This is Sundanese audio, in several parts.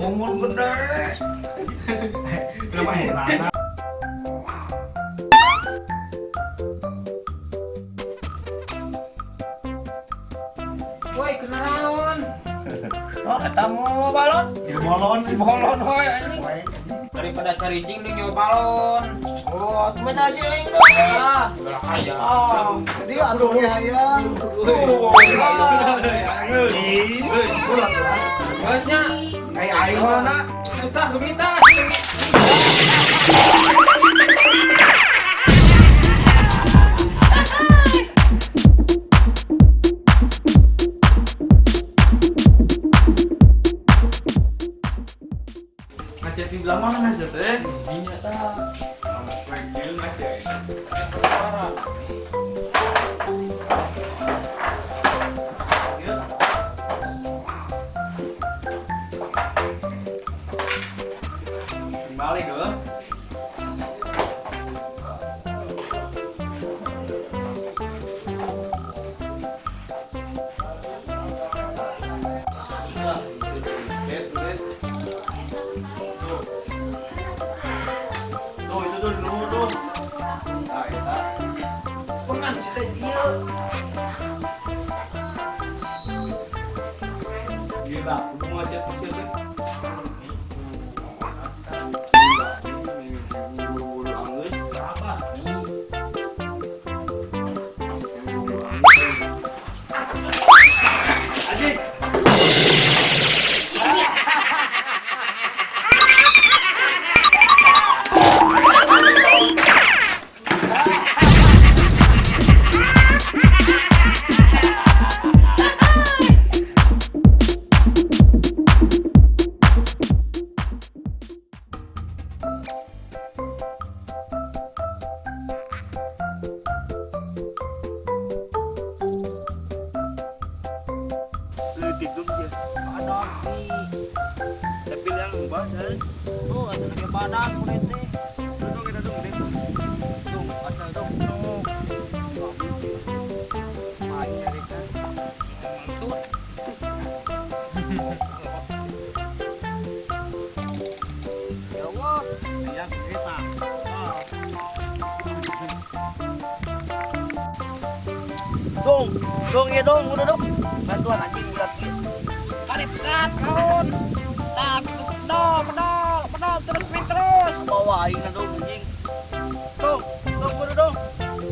Ngomong gede. Kenapa ya? Woi, kenaon? Oh, eta mau balon. Si bolon, Si bolon we anjing. Daripada cari cing nih nyoba balon. Oh, atuh beda aja aing dong. Ah, segala hayang. Ah, dia atuh we hayang. Geus nya. Kayak aing mana? Tutah gemita. Ngacet di belah mana ngacet eh? Dinya tah. Lagi ngacet. Balik dong. Tuh, itu tuh dulu tuh. Nah, eta. Pengan si teh ieu. Gila, udah ngacet ngacet teh. Buru-buru anggeus, sabar. Anjing. Leutik dong dia. Badak nih. Tapi yang badan. Tuh, atuh lagi badak kulit teh. Dong, kita dong, gede. Tuh, asal dong. Tuh. Main nyari kan. Tuh. Ya Allah. Yang kita. Dong, dong ya dong, udah dong. Bantuan anjing bulat gitu. Tarik berat kaun. Tak, pedol, pedol, pedol terus main terus. Bawa aing na dong anjing. Dong, dong udah dong.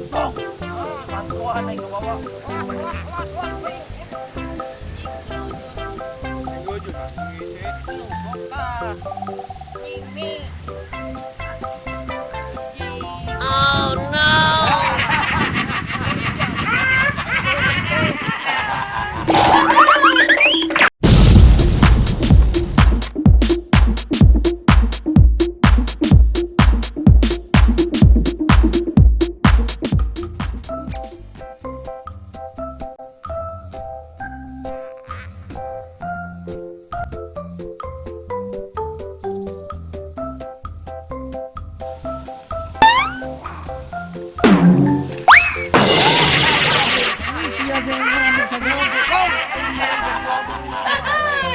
Dong. Ah, bantuan aing ke bawah. Awas, awas, awas, awas. Ini. Oh no!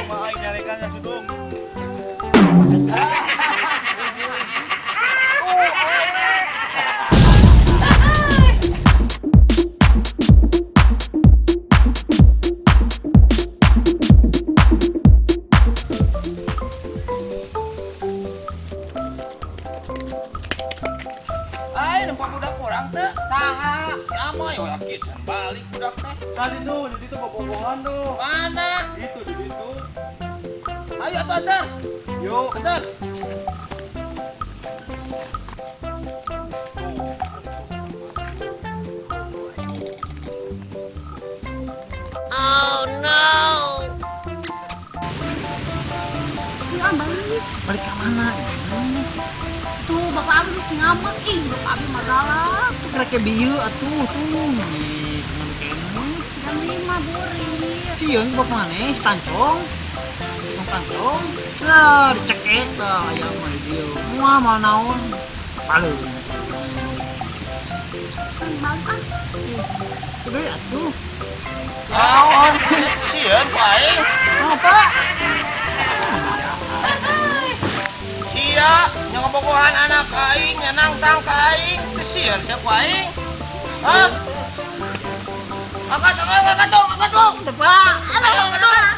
Main nyarikan ya sudung. Ay, nempak budak urang teh. Saha? Si Amoy we yakin can balik budak teh. Tadi tuh, di situ bobogohan tuh. Mana? Itu di situ. Ayo atuh antar. Yuk. Antar. Oh no! Ya balik. Balik ke mana? Tuh bapak abi geus ngambek ih, bapak abi mah galak. Tuh kira ke bieu atuh tuh. Nih, seneng kene. Jam 5 burit. Sieun bapak maneh si pancong. Tong pancong. Lah dicekek tah ayam mah di dieu. Moal moal naon. Palu. Kan balik ah. Udah atuh. Naon sieun ku aing? Apa? Sia nya ngebogohan anak aing, nya nangtang ka aing, teu sieun sia ku aing. Hah? Angkat, angkat, angkat dong, angkat dong. Pak. Ayo, angkat dong.